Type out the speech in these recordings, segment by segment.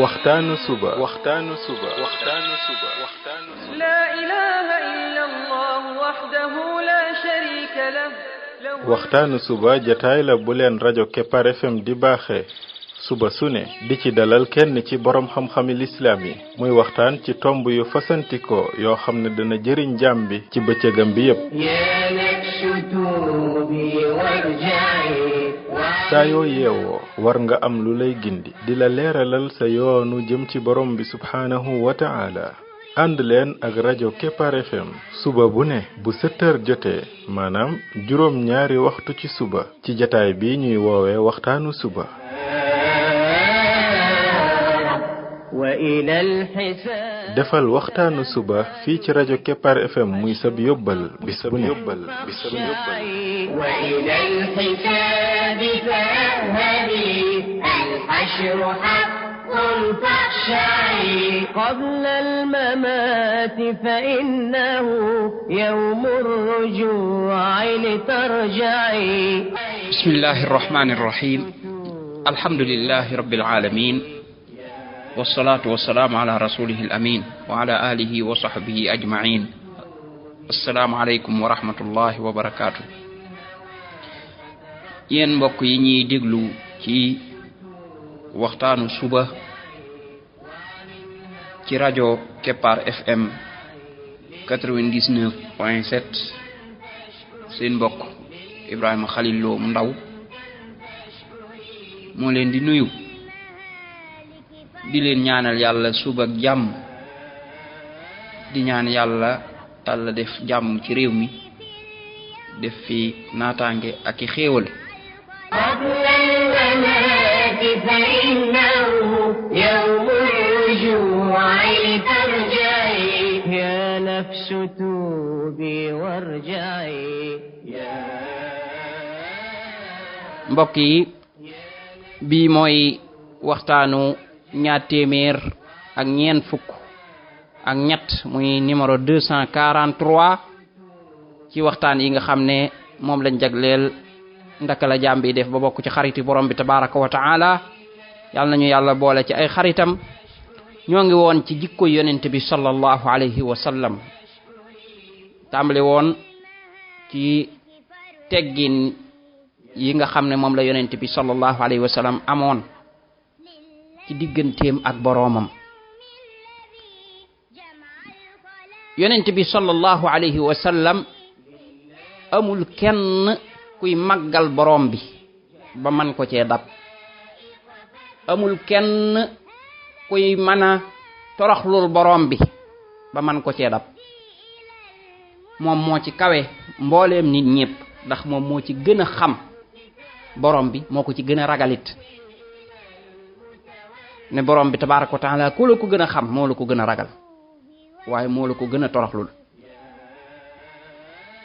waxtaanu suba لا إله إلا الله وحده لا شريك له waxtaanu suba jataay la bu leen rajo Kepar FM di baaxee suba su ne di ci dalal kenn ci borom xam-xami lislaam yi muy waxtaan ci tomb yu fasantikoo yoo xam ne dana jëriñ jaam bi ci bëccëgam bi yépp saa yoo yeewoo war nga am lu lay gindi di la leeralal sa yoonu jëm ci borom bi subhaanahu wa ta'ala ànd leen ak rajo Kepar FM suba bu ne bu 7h jotee maanaam juróom ñaari waxtu ci suba ci jataay bi ñuy woowee waxtaanu suba defal waxtaanu suba fii ci rajo Kepar FM muy sab yóbbal bis bu ne قبل الممات فإنه يوم الرجوع لترجعي بسم الله الرحمن الرحيم الحمد لله رب العالمين والصلاة والسلام على رسوله الأمين وعلى آله وصحبه أجمعين السلام عليكم ورحمة الله وبركاته yéen mbokk yi ñuy déglu ci waxtaanu suba ci rajo Kepar FM 99.7 seen mbokk Ibrahima Khalil Lo mu ndaw moo leen di nuyu di leen ñaanal yàlla suba ak jàmm di ñaan yàlla Yàlla def jàmm ci réew mi def fi naataange ak i xéewal فإنه يوم الرجوع لترجعي يا نفس توبي وارجعي mbokk yi bii mooy waxtaanu ñaar téeméer ak ñeent fukk ak ñett muy numéro 243 ci waxtaan yi nga xam ne moom lañ jagleel ndaka la jaam bi def ba bokk ci xariti borom bi tabaraka wa taala yàlla nañu yàlla boole ci ay xaritam ñoo ngi woon ci jikko yonent bi sallallahu alayhi wa sallam tàmbali woon ci teggin yi nga xam ne moom la yonent bi sallallahu alayhi wa sallam amoon ci digganteem ak boroomam yonent bi sallallahu alayhi wa sallam amul kenn kuy màggal borom bi ba man ko cee dab amul kenn kuy mën a toroxlul borom bi ba man ko cee dab moom moo ci kawe mbooleem nit ñépp ndax moom moo ci gën a xam borom bi moo ko ci gën a ragalit ne borom bi tabaaraka wa taala ku la ko gën a xam moo la ko gën a ragal waaye moo la ko gën a toroxlul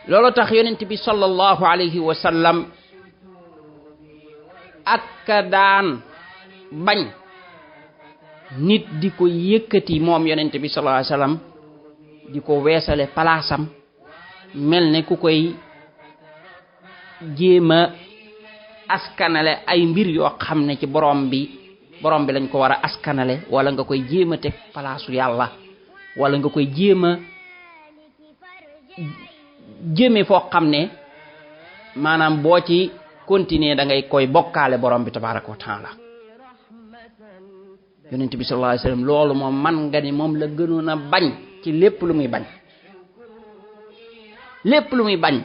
loolu tax yonent bi sallallahu alayhi wa sallam ak daan bañ nit di ko yëkkati moom yonent bi sallallahu alayhi wa sallam di ko weesale palaasam mel ne ku koy jéema askanale ay mbir yoo xam ne ci borom bi lañ ko war a askanale wala nga koy jéema teg palaasu yàlla wala nga koy jéema jëme foo xam ne maanaam boo ci continuer da ngay koy bokkaale borom bi tabaraka wa taala yonent bi sallallahu alayhi wasallam loolu moom man nga ni moom la gënoon a bañ ci lépp lu muy bañ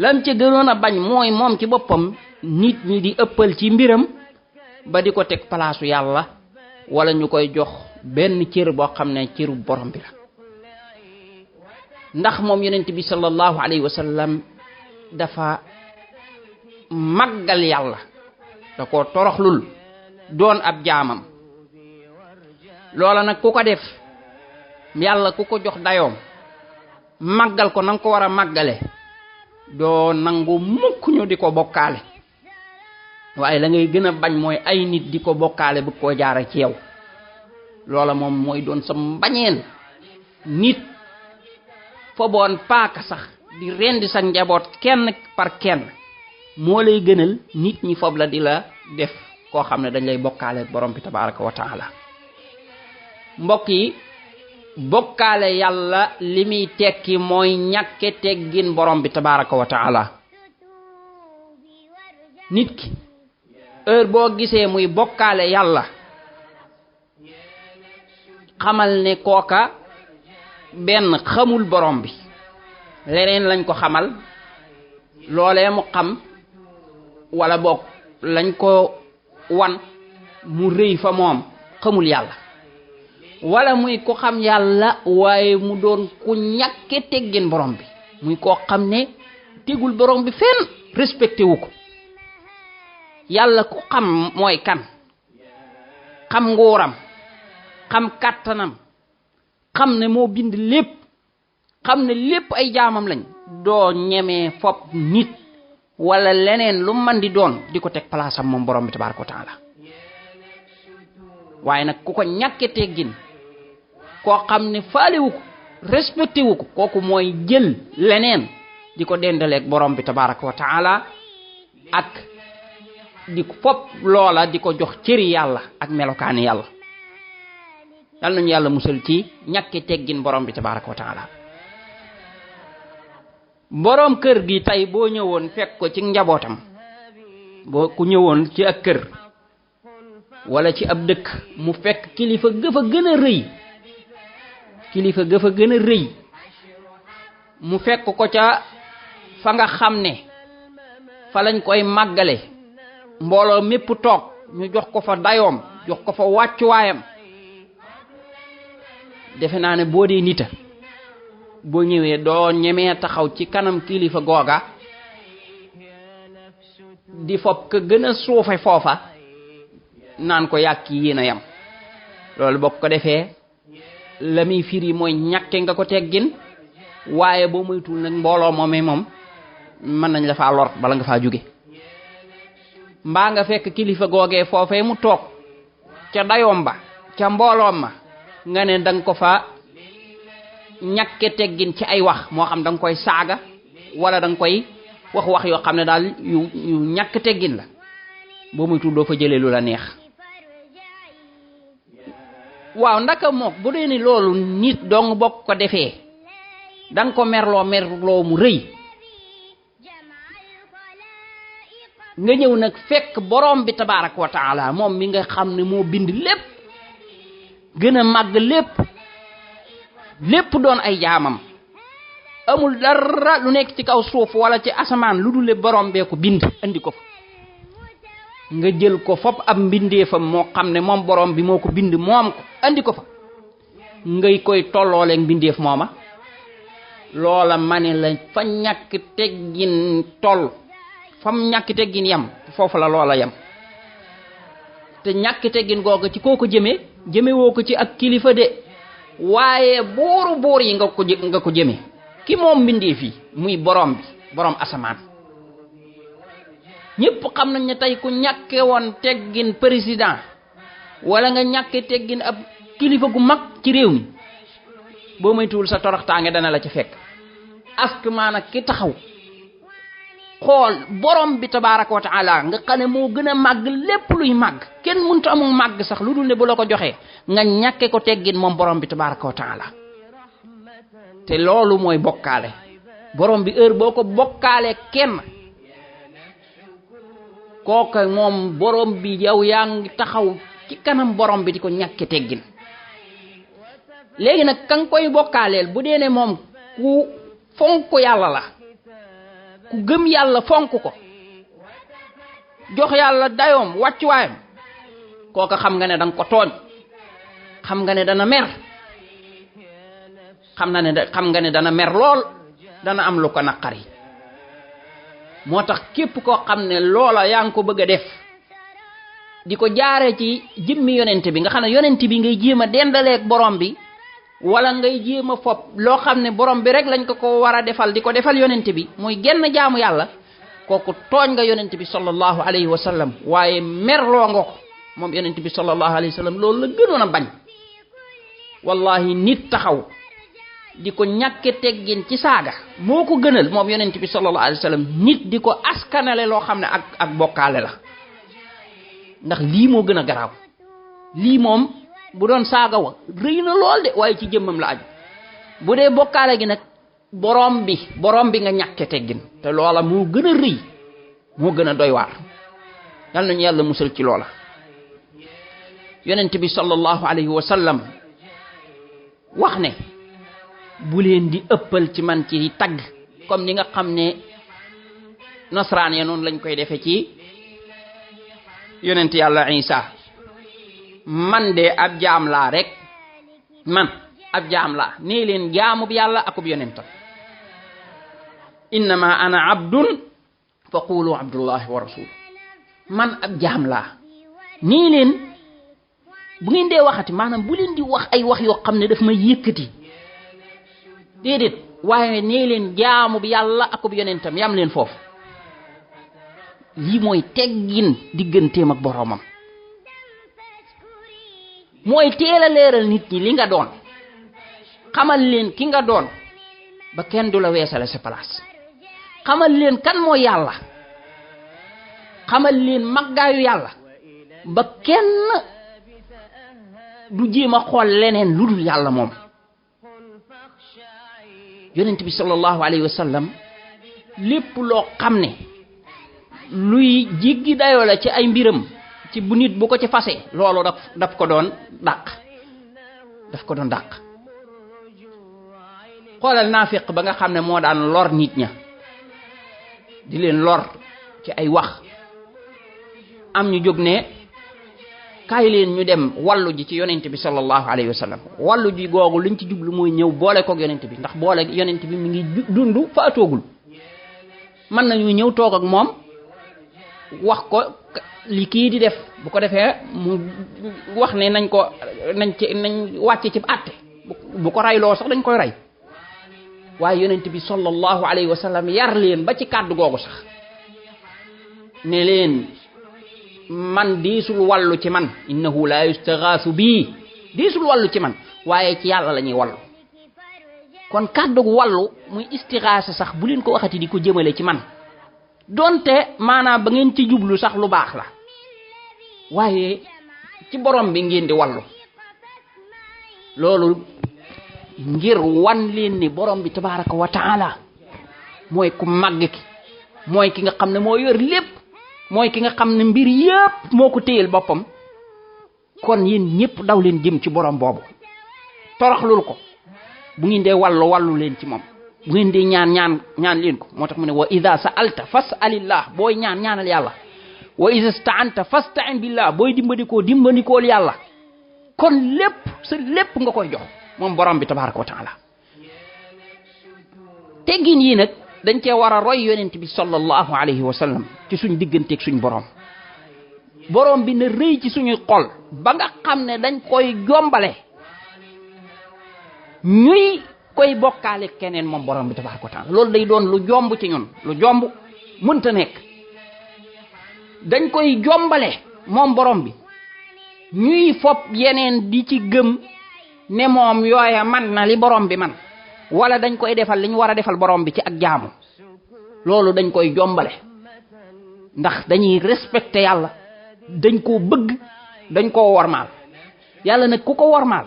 lam ci gënoon a bañ mooy moom ci boppam nit ñi di ëppal ci mbiram ba di ko teg palaasu yàlla wala ñu koy jox benn cër boo xam ne cëru borom bi la ndax moom yonent bi sallallahu alayhi wa sallam dafa màggal yàlla da ko toroxlul doon ab jaamam loola nag ku ko def yàlla ku ko jox dayoom màggal ko nanga ko war a màggale doo nangu mukk ñu di ko bokkaale waaye la ngay gën a bañ mooy ay nit di ko bokkaale bu ko jaara ci yow loola moom mooy doon sa mbañeel nit foboon paaka sax di rendi sa njaboot kenn par kenn moo lay gënal nit ñi fob la di la def koo xam ne dañ lay bokkaale borom bi tabaraka wa taala mbokk yi bokkaale yàlla li muy tekki mooy ñàkke teggin borom bi tabaraka wa taala. nit ki heure boo gisee muy bokkaale yàlla xamal ne kooka benn xamul borom bi, leneen lañ ko xamal, loolee mu xam wala boog lañ ko wan mu rëy fa moom, xamul yàlla. wala muy ko xam yàlla waaye mu doon ku ñàkke teggin borom bi, muy koo xam ne tegul borom bi fenn, respecté wu ko. yàlla ku xam mooy kan, xam nguuram, xam kàttanam, xam ne moo bind lépp, xam ne lépp ay jaamam lañ, doo ñemee fop nit wala leneen lu man di doon di ko teg palaasam moom borom bi tabaaraka wa taala. waaye nag ku ko ñàkke teggin, koo xam ne faalewu ko, respecté wu ko, kooku mooy jël leneen di ko dendaleeg borom bi tabaaraka wa taala ak di ko fop loola di ko jox cëri yàlla ak melokaani yàlla. yal nañu yàlla musal ci ñàkke teggin borom bi tabaaraka wa taala. borom kër gi tey boo ñëwoon fekk ko ci njabootam, boo ku ñëwoon ci ak kër wala ci ab dëkk mu fekk kilifa gëfa gën a rëy, kilifa gëfa gën a rëy mu fekk ko ca fa nga xam ne fa lañ koy màggale, mbooloo mépp toog ñu jox ko fa dayoom, jox ko fa wàccuwaayam. defe naa ne boo dee nita boo ñëwee doo ñemee taxaw ci kanam kilifa googa di fopp ka gën a suufe foofa naan ko yàkki yéen a yam. loolu boo ko defee la muy firi mooy ñàkke nga ko teggin, waaye boo moytul nag mbooloo moomee moom mën nañ la faa lor bala nga faa jóge. mbaa nga fekk kilifa googee foofee mu toog ca dayoom ba, ca mbooloom ma, nga ne danga ko fa ñàkke teggin ci ay wax, moo xam danga koy saaga wala danga koy wax yoo xam ne daal yu ñàkk teggin la, boo muy tuddoo fa jëlee lu la neex. waaw ndaka mook bu dee ni loolu nit dong bokk ko defee danga ko merloo mu rëy, nga ñëw nag fekk borom bi tabaaraka wa taala moom mi nga xam ne moo bind lépp, gën a màgg lépp doon ay jaamam, amul dara lu nekk ci kaw suuf wala ci asamaan lu dul borom bee ko bind andi ko fa. nga jël ko fop ab mbindeefam moo xam ne moom borom bi moo ko bind moom ko andi ko fa, ngay koy tollooleeg mbindeef mooma. loola ma ne la fa ñàkk teggin toll, fam ñàkk teggin yam foofu la loola yam. te ñàkk teggin googu ci koo ko jëme woo ko ci ak kilifa de, waaye buur yi nga ko jëme ki moom mbindeef yi muy borom bi, borom asamaan. ñépp xam nañ ne tey ku ñàkke woon teggin président wala nga ñàkke teggin ab kilifa gu mag ci réew mi, boo moytuwul sa toroxtaange dana la ci fekk. askmaa nag ki taxaw xool borom bi tabaaraka wa taala nga xam ne moo gën a màgg lépp luy màgg, kenn mënut amul màgg sax lu dul ne bu la ko joxee nga ñàkke ko teggin moom borom bi tabaaraka wa taala. te loolu mooy bokkaale. borom bi heure boo ko bokkaalee kenn, kooka moom borom bi yow yaa ngi taxaw ci kanam borom bi di ko ñàkke teggin. léegi nag ka nga koy bokkaaleel bu dee ne moom ku fonk yàlla la, ku gëm yàlla fonk ko, jox yàlla dayoom wàccuwaayam, kooka xam nga ne danga ko tooñ, xam nga ne dana mer, xam nga ne dana mer lool, dana am lu ko naqari. moo tax képp koo xam ne loola yaa ngi ko bëgg a def di ko jaare ci jëmmi yonent bi, nga xam ne yonent bi ngay jéem a dendaleeg borom bi, wala ngay jéem a fopp loo xam ne borom bi rek lañ ko war a defal di ko defal yonent bi, muy genn jaamu yàlla, kooku tooñ nga yonent bi sallallahu alayhi wa sallam, waaye merloo nga ko moom yonent bi sallallahu alayhi wa sallam. loolu la gënoon a bañ. wallahi nit taxaw di ko ñàkke teggin ci saaga moo ko gënal moom yonent bi sallallahu alayhi wa sallam nit di ko askanale loo xam ne ak bokkaale la. ndax lii moo gën a garaaw, lii moom bu doon saaga wa rëy na lool de waaye ci jëmmam la aju bu dee bokkaale gi nag borom bi nga ñàkke teggin te loola moo gën a rëy moo gën a doy waar yal nañu yàlla musal ci loola. yonent bi sallallahu alayhi wa sallam wax ne bu leen di ëppal ci man ci tagg comme ni nga xam ne nasraan ya noonu lañ koy defe ci yonent yàlla Isa man de ab jaam laa rek man ab jaam laa nee leen jaamub yàlla akub yonentam innama ana abdun fa qulu abdullahi wa rasul man ab jaam laa nee leen bu ngeen dee waxati maanaam bu leen di wax ay wax yoo xam ne daf ma yëkkati déedéet waaye nee leen jaamub yàlla akub yonentam yam leen foofu lii mooy teggin digganteem ak boroomam mooy teel a leeral nit ñi li nga doon xamal leen ki nga doon ba kenn du la weesale sa place xamal leen kan mooy yàlla xamal leen maggaayu yàlla ba kenn du jéem a xool leneen lu dul yàlla moom. yonent bi sallallahu alayhi wa sallam lépp loo xam ne luy jéggi dayoo la ci ay mbiram ci bu nit bu ko ci fase loolu daf ko doon dàq xoolal naafiq ba nga xam ne moo daan lor nit ña di leen lor ci ay wax am ñu jóg ne kaay leen ñu dem wallu ji ci yonent bi sallallahu alayhi wa sallam wallu ji googu liñ ci jublu mooy ñëw boole koog yonent bi ndax boole yonent bi mi ngi dund faatoogul mën nañu ñëw toog ak moom wax ko li kii di def bu ko defee mu wax ne nañ wàcce ci àtte bu ko rayloo sax dañ koy rey waaye yonent bi sallallahu alayhi wa sallam yar leen ba ci kàddu googu sax ne leen man diisul wàllu ci man innahu la yustaghaasu bii diisul wàllu ci man waaye ci yàlla la ñuy wàllu kon kàddu wàllu muy istighaasa sax bu leen ko waxati di ko jëmale ci man donte maanaam ba ngeen ci jublu sax lu baax la waaye ci borom bi ngeen di wàllu loolu ngir wan leen ni borom bi tabaraka wa taala mooy ku màgg ki mooy ki nga xam ne moo yor lépp mooy ki nga xam ne mbir yépp moo ko téyel boppam kon yéen ñëpp daw leen jëm ci borom boobu toroxlul ko bu ngeen dee wàllu leen ci moom bu ngeen dee ñaan leen ko moo tax mu ne wa ida sa'alta fas'alillah booy ñaanal yàlla wa ida sta'anta fasta'in billah booy dimbandikool yàlla kon lépp nga koy jox moom borom bi tabaraka wa taala teggin yi nag dañ cee war a roy yonent bi sallallahu alayhi wa sallam ci suñ digganteeg suñ borom bi na rëy ci suñuy xol ba nga xam ne dañ koy jombale ñuy koy bokkaale keneen moom borom bi tabaraka wa taala loolu day doon lu jomb ci ñun lu jomb mënta nekk dañ koy jombale moom borom bi ñuy fop yeneen di ci gëm ne moom yooya man na li borom bi man wala dañ koy defal li ñu war a defal borom bi ci ak jaamu loolu dañ koy jombale ndax dañuy respecté yàlla dañ koo bëgg dañ koo wormaal yàlla nag ku ko wormaal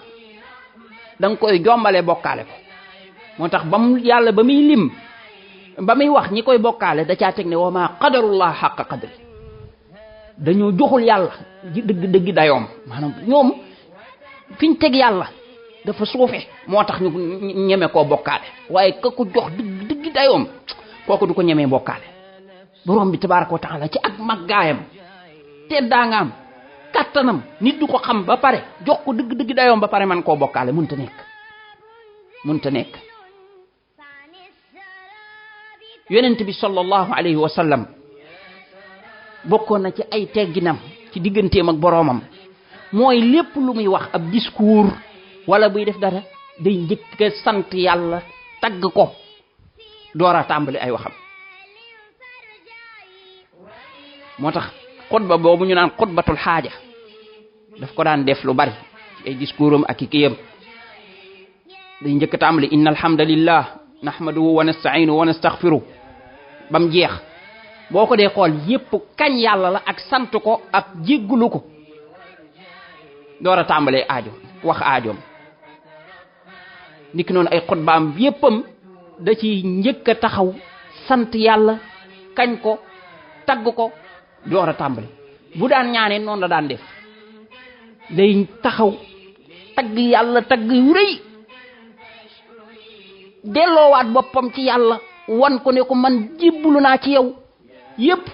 danga koy jombale bokkaale ko moo tax yàlla ba muy wax ñi koy bokkaale da caa teg ne wa ma qadarullah haqqa qadri dañoo joxul yàlla dëgg dayoom maanaam ñoom fiñ teg yàlla dafa suufe moo tax ñu ñeme koo bokkaale waaye ka ko jox dëgg dayoom kooku du ko ñemee bokkaale borom bi tabaraka wa taala ci ak maggaayam teddaangaam kattanam nit du ko xam ba pare jox ko dëgg dayoom ba pare man koo bokkaale mënta nekk yonent bi sallallahu alayhi wa sallam bokkoon na ci ay tegginam ci digganteem ak boroomam mooy lépp lu muy wax ab discours wala buy def dara day njëkk sant yàlla tagg ko door a tàmbali ay waxam moo tax xutba boobu ñu naan xutbatul xaaja daf ko daan def lu bari ci ay discours am ak i kiyam day njëkk tàmbali inna alhamdulillah nahmaduhu wa nasta'inuhu wa nastaghfiruh bam jeex boo ko dee xool yépp kañ yàlla la ak sant ko ak jéggulu ko door a tàmbalee aajo wax aajoom. niki noonu ay xutbaam yéppam da ci njëkk a taxaw sant yàlla kañ ko tagg ko door a tàmbali. bu daan ñaanee noonu la daan def day taxaw tagg yàlla tagg yu rëy delloowaat boppam ci yàlla wan ko ne ko man jébbalu naa ci yow yépp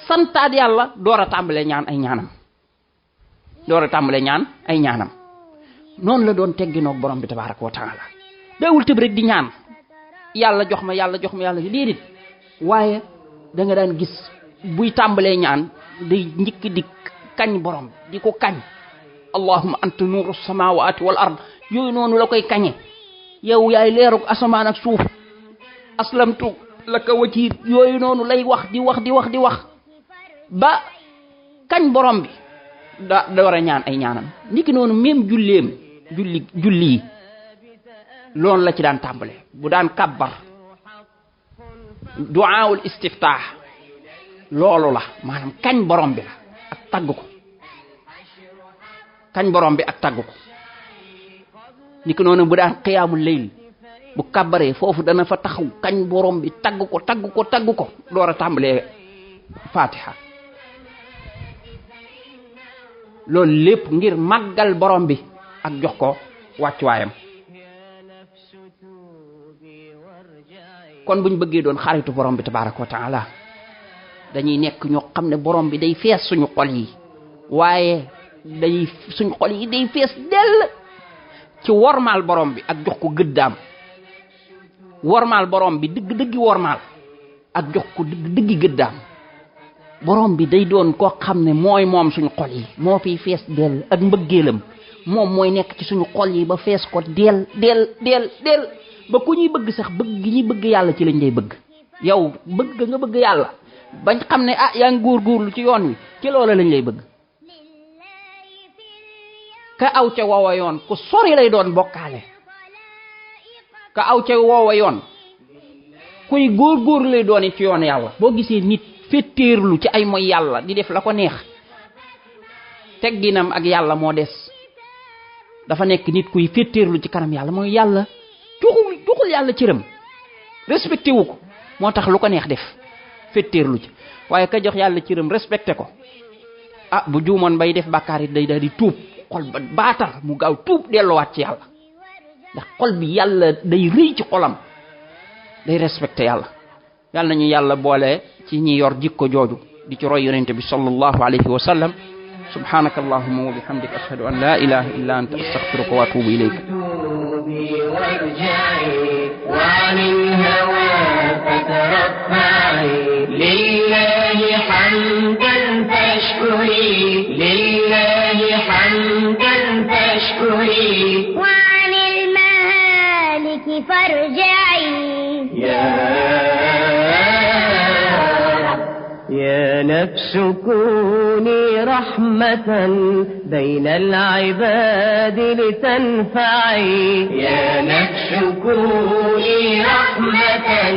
santaat yàlla door a tàmbalee ñaan ay ñaanam noonu la doon tegginoog borom bi tabaaraka wa taala dawul tëb rek di ñaan yàlla jox ma déedéet waaye da nga daan gis buy tàmbalee ñaan day njëkk di kañ borom di ko kañ allahumma anta nuuru samawati wal ard yooyu noonu la koy kañe yow yaay leerug asamaan ak suuf aslamtu laka wajhi yooyu noonu lay wax di wax ba kañ borom bi da war a ñaan ay ñaanam niki noonu même julli loolu la ci daan tàmbale bu daan kabbar du'aul istiftah loolu la maanaam kañ borom bi la ak tagg ko niki noonu bu daan qiyaamul layl bu kabbaree foofu dana fa taxaw kañ borom bi tagg ko door a tàmbalee fatiha loolu lépp ngir màggal borom bi ak jox ko wàccuwaayam. kon buñ bëggee doon xaritu borom bi tabaaraka wa taala dañuy nekk ñoo xam ne borom bi day fees suñu xol yi waaye suñu xol yi day fees dell ci wormaal borom bi ak jox ko gëddaam wormaal borom bi dëgg wormaal ak jox ko dëgg gëddaam. borom bi day doon koo xam ne mooy moom suñu xol yi moo fiy fees dell ak mbëggeelam moom mooy nekk ci suñu xol yi ba fees ko del ba ku ñuy bëgg sax bëgg gi ñuy bëgg yàlla ci lañ lay bëgg yow bëgg nga bëgg yàlla bañ xam ne yaa ngi góorgóorlu ci yoon wi ci loola lañ lay bëgg. ka aw ca woowa yoon ku sori lay doon bokkaale ka aw ca woowa yoon kuy góorgóorlu lay doon ci yoon yàlla. boo gisee nit féttéerlu ci ay mooy yàlla di def la ko neex tegginam ak yàlla moo des dafa nekk nit kuy féttéerlu ci kanam yàlla mooy yàlla joxul yàlla cëram respecté wu ko moo tax lu ko neex def féttéerlu ci waaye ka jox yàlla cëram respecté ko bu juumoon bay def bàkkaar it day daal di tuub xol ba baatar mu gaaw tuub delluwaat ci yàlla ndax xol bi yàlla day rëy ci xolam day respecté yàlla nañu yàlla boole ci ñi yor jikko jooju di ci roy yonente bi sallallahu alayhi wa sallam subhanaka allahumma wa bihamdika ashhadu an la ilaha illa anta astaghfiruka wa atubu ilayka وعن الهوى فترفعي لله حمدا فاشكري وعن المهالك فارجعي يا نفس كوني رحمة بين العباد لتنفعي يا نفس كوني رحمة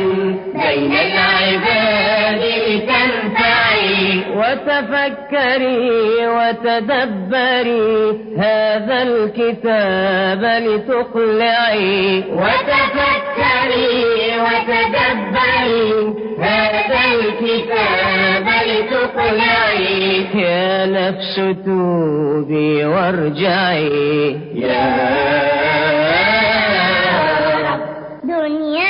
بين العباد لتنفعي وتفكري وتدبري هذا الكتاب لتقلعي وتفكري وتدبري هذا الكتاب لتقلعي يا نفس توبي وارجعي يا رب دنيا